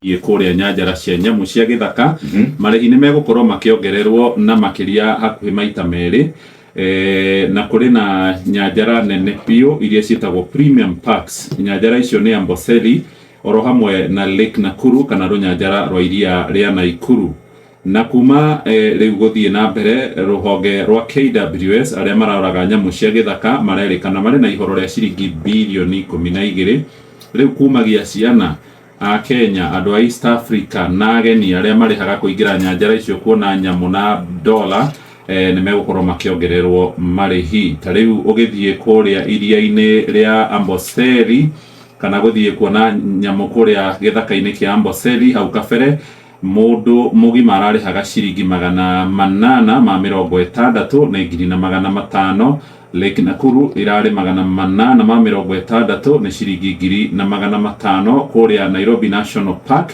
Thiĩ kũrĩa nyanjara cia nyamũ cia gĩthaka, marĩhi nĩ megũkorwo makĩongererwo na makĩria hakuhĩ maita merĩ. E, na kũrĩ na nyanjara nene biũ iria ciĩtagwo premium parks. Nyanjara icio nĩ Amboseli oro hamwe na Lake Nakuru kana rũnyanjara rwa iria rĩa Naikuru. Na kuma e, rĩu gũthiĩ na mbere, rũhonge rwa KWS arĩa maroraga nyamũ cia gĩthaka marerĩkana marĩ na ihoro rĩa ciringi birioni 12 rĩu kumagia ciana a Kenya, andũ a East Africa na ageni arĩa marĩhaga kũingĩra nyanjara icio kuona nyamũ na dola eh, nĩ megũkorwo makĩongererwo marĩhi. Ta rĩu ũgĩthiĩ kũrĩa iria-inĩ rĩa Amboseli kana gũthiĩ kuona nyamũ kũrĩa gĩthaka-inĩ kĩa Amboseli hau kabere, mũndũ mũgima ararĩhaga ciringi 860 nĩ 1,500. Lake Nakuru irarĩ 860 nĩ ciringi 1,500. Kũrĩa Nairobi National Park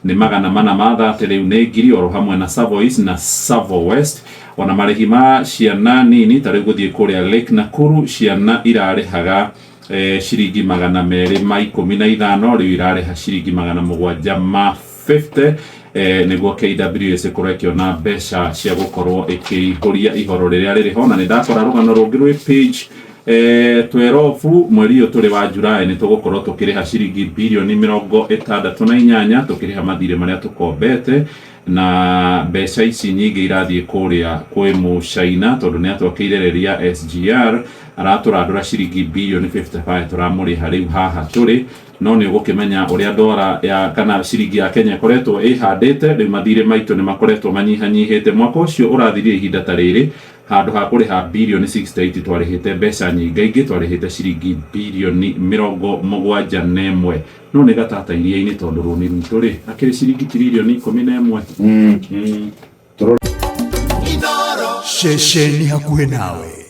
nĩ 430 rĩu nĩ ngiri, oro hamwe na Tsavo East na Tsavo West. Ona marĩhi ma ciana nini, ta rĩu gũthiĩ kũrĩa Lake Nakuru ciana irarĩhaga eh, ciringi 215, rĩu irarĩha ciringi 750 eh, nĩguo KWS ĩkorwo ĩkĩona mbeca cia gũkorwo ĩkĩihũria ihoro rĩrĩa rĩrĩ ho. Na nĩ ndakora rũgano rũngĩ rwĩ page eh, 12. Mweri ũyũ tũrĩ wa July nĩ tũgũkorwo tũkĩrĩha ciringi birioni 68 tũkĩrĩha mathirĩ marĩa tũkombete, na mbeca ici nyingĩ irathiĩ kũrĩa kwĩ mũcaina tondũ nĩ atwakĩire reri ya SGR, aratũrandũra ciringi birioni 55 tũramũrĩha rĩu haha tũrĩ. No nĩ ũgũkĩmenya ũrĩa ndora ya kana ciringi ya Kenya ĩkoretwo ĩhandĩte rĩu, mathirĩ maitũ nĩ makoretwo manyihanyihĩte. Mwaka ũcio ũrathirire ihinda ta rĩrĩ, handũ ha kũrĩha birioni 68 twarĩhĩte mbeca nyingaingĩ, twarĩhĩte ciringi birioni 71. No nĩ gatata iria-inĩ tondũ rũni rwitũ rĩ akĩrĩ ciringi tiririoni 11. Ceceni hakuhĩ nawe.